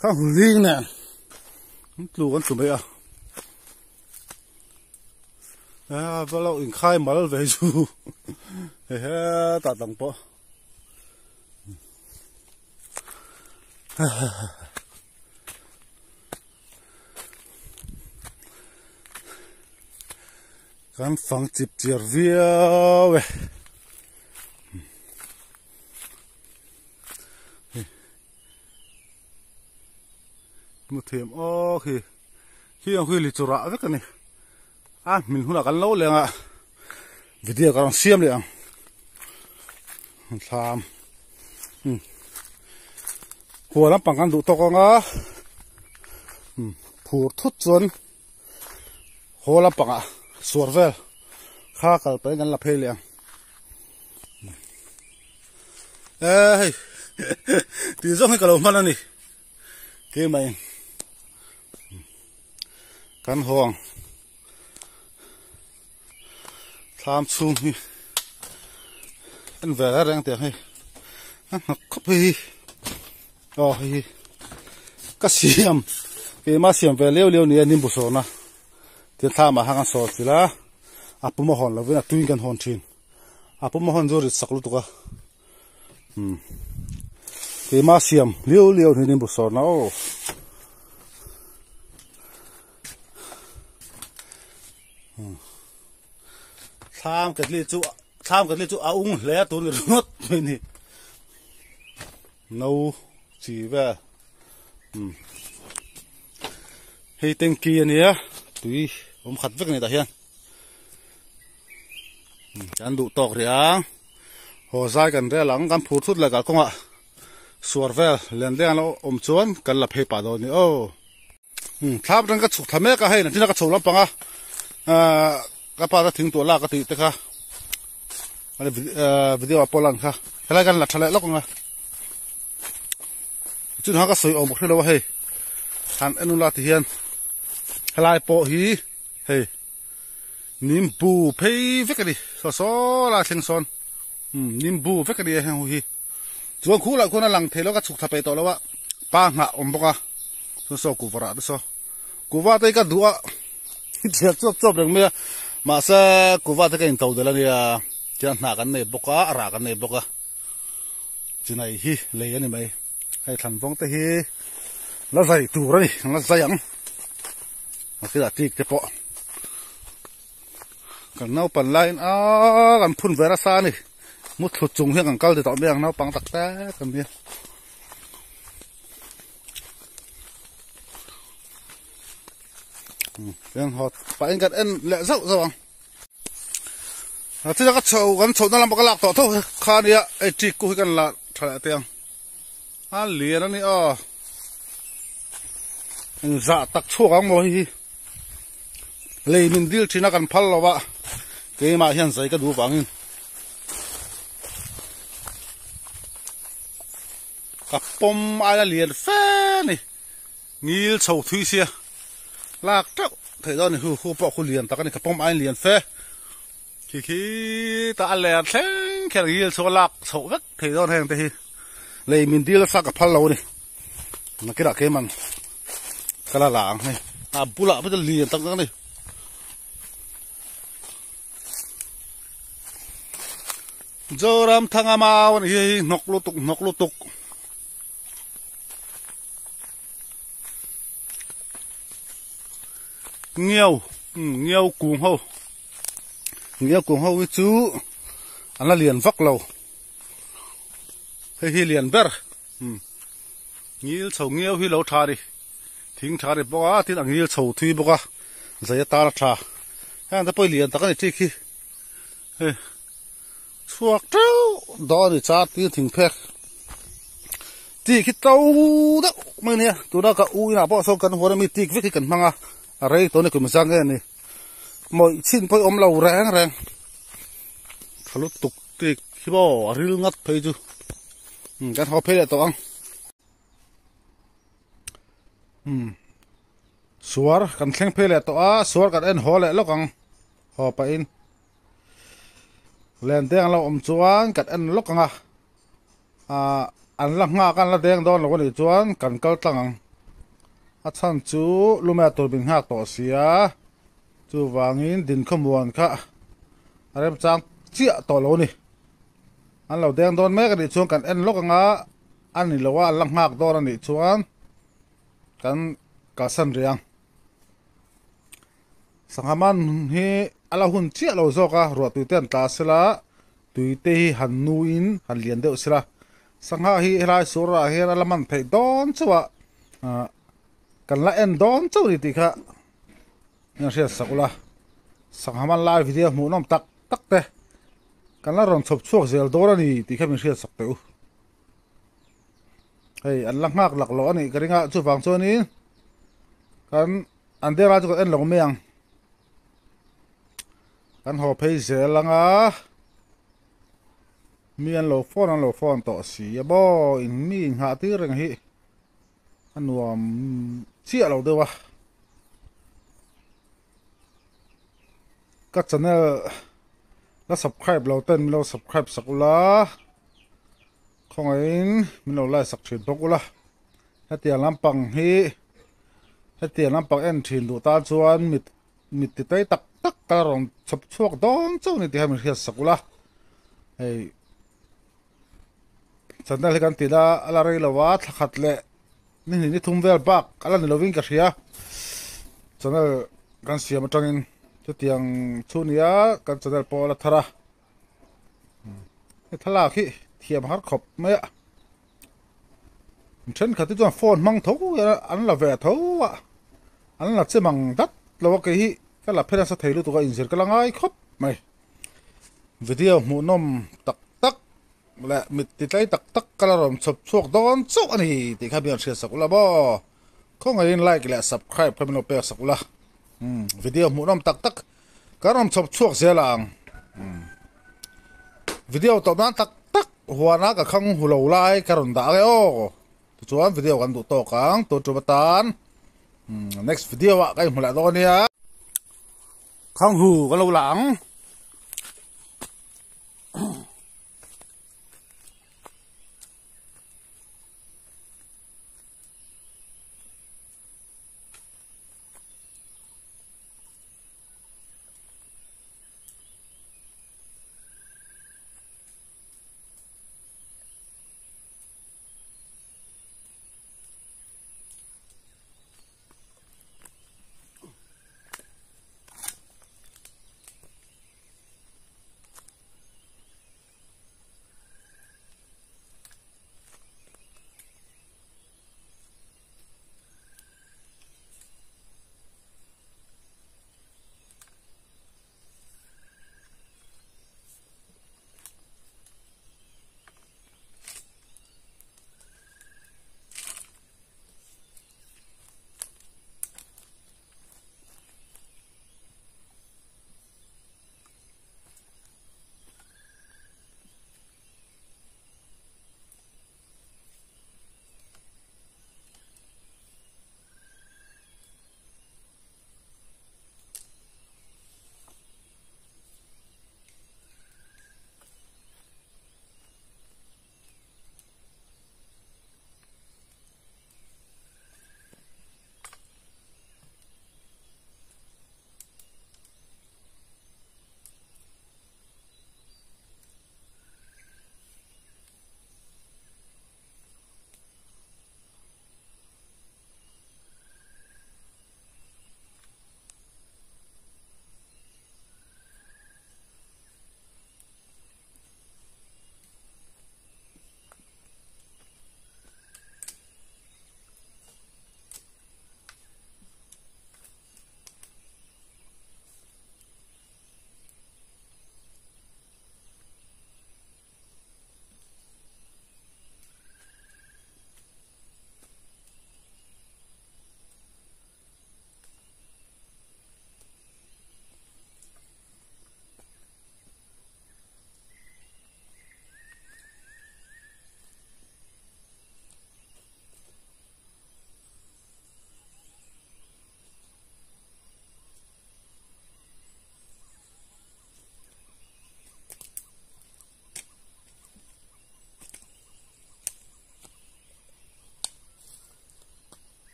Speaker 1: khang huling nen. An tlu an tlu mai a a va lo inkhai mal ve chu he hetah dang pawh kan fang chip chiar viau e. Hmu thiam aw khi khi ang khi li chu rah vek a ni a hmin hunah kan lo leng a video ka rawn siam leh ang thlam um huan lampang kan duh tawk ang a um phur thut chuan haw lampangah suar vel kha kal pahin kan la phei leh ang. Eh hei tih zawng hi ka lo hman a ni keimah in kan haw ang thlam chhung hi en ve reng tiang hei a hnawk khawp hei hi aw hei hi ka siam keimah siam ve leu leu nia nimbu sawrna tin thlam ah khan kan sawr chilh a a pum a hawn lovin a tuiin kan hawn thin. A pum a hawn chu rit sak lutuk a umm keimah siam liau liau ni nimbu sawrna aw umm thlam ketli chu thlam ketli chu a ung hle a tun ringawt mai ni no chi vel umm hei tanky a nia tui awm khat vek a ni tah hian. Kan duh tawk rih ang. Haw zai kan rel ang, kan phur thut leh kalkawngah suar vel len leng an lo awm chuan kan la phei pah dawn a ni aw. Thlam atang ka chhuk thla mek a, hei nachina ka chho lampang a, ka pa ta thing tuah lak a tih te kha video ah pawh lan kha helai kan la tha leh lawk ang a, chun ha ka sawi awm bawk hrelo a hei han en ula ti hian helai pawh hi hei nimbu phei vek a ni saw saw lai thleng sawn nimbu vek a ni a heng ho hi. Chuan khu lah khuan a lang thei lo ka chhuk thla peih tawh lo a, pa nghah awm bawk a, chuan saw kuva rah te saw kuva te hi ka duh a thiat chuap chuap reng mai a, mahse kuva te ka in to del a nia, chuan hnah kan nei bawk a, a rah kan nei bawk a, chinai hi lei a ni mai, hei thlan vawng te hi la zai tur a ni, la zai ang, a kilah tik te pawh kan naupan laiin aaa kan phun ve nasa a ni. Mu thlut chung hian kan kal ti tawh mai ang naupang tak tak an nia. Tiang haw pahin kan en leh zauh zauh ang. A china ka chho kan chhohna lamah ka lak tawh tho kha ania hei tik ku hi kan la tha leh teh ang. A lian a ni aw. Engzah tak chhuak ang maw hei hi. Lei min dil thin a kan phal lo a, keimah hian zai ka duh vangin ka pawm aia lian fe a ni. Ngil chho thui sia lak teuh theih dawn a ni hu hu pawh khu lian tak a ni ka pawm aiin lian fe. Khi khi tah a ler thleng kher ngil chho a lak chhoh vek theih dawn heng te hi lei min dil nasa ka phal lo a ni nakinah keiman ka la la ang hei a bulah pawh chuan lian tak tak a ni. Zoram thanga mau a ni hi hei hnawk lutuk hnawk lutuk. Ngiau ngiau kung ho ngiau kung ho hi chu an la lian vak lo hei hi lian ber ngil chho ngiau hi lo tha a ni thing tha a ni bawk a tin a ngil chho thui bawk a zai atan a tha heng te pawh hi lian tak a ni thik hi hei. Chhuak teuh dawn a ni char tir thing phek tik hi to deuh mai ania tuna ka u inah pawh sawn kan huan ami tik vek hi kan hmang a a rei tawh a ni kum zang nge ni mawih chhin pawh hi awm lo reng reng tha lutuk tik hi maw a ril ngat phei chu kan haw phei leh tawh ang umm suar kan thleng phei leh tawh a suar kan en haw leh lawk ang haw pahin. Len deng lo awm chuan kan en lawk ang a, ah an la nghak a an la deng dawn lo a nih chuan kan kal tlang ang. A chhan chu lumea tur min nghak tawh sia, chuvangin dinkhawmuan kha a remchang chiah tawh lo a ni. An lo deng dawn mek a nih chuan kan en lawk ang a, a ni lo a an la nghak dawn a nih chuan kan kalsan rih ang. Sangha man hi a la hun chiah lo zawk a, ruah tui te an tla sela, tui te hi han nuin han lian deuh sela. Sangha hi helai surah hian a la man theih dawn chauh a, ah kan la en dawn chauh a ni tih kha in hriat sak ula. Sangha man lai video hmuhnawm tak tak te kan la rawn chhawp chhuak zel dawn a ni tih kha min hriat sak teh u. Hei an la nghak lak loh a nih ka ring a, chuvang chuanin kan. An dera chu kan en lo mai ang. Kan haw phei zel ang a. Mi an lo phone an lo phone tawh si a maw in mi inghah tir reng hi a nuam chiah lo deuh a. Ka channel la subscribe lo ten min lo subscribe sak ula khawngaihin min lo like sak thin bawk ula. Hetiang lampang hi hetiang lampang en thin duh tan chuan mit mit ti tei tak tak ka la rawn chhawp chhuak dawn chauh a ni tih kha min hriat sak ula hei channel hi kan ti la a la rei lo a thla khat leh ni hnih ni thum vel bak a la ni lovin ka hria channel kan siam atangin chutiang chu nia kan channel pawh a la thar a he thlalak hi thiam har khawp mai a. Thenkhat te chuan phone hmang tho an la ve tho a, an la che mang dat lo a kei hi ka la phe nasa thei lutuk a inzir ka la ngai khawp mai. Video hmuhnawm tak tak leh mit ti tlai tak tak ka la rawn chhawp chhuak dawn chauh a ni tih kha mi an hriatsak ula maw. Khawngaihin like leh subscribe kha min lo peksak ula. Umm video hmuhnawm tak tak kan rawn chhawp chhuak zel ang. Umm video tawp nan tak tak huana ka khang hu lo lai ka rawn dah ang e aw. Tichuan video kan duh tawk ang tun tum atan next video ah ka inhmu leh dawn ania. Khang hu ka lo la ang.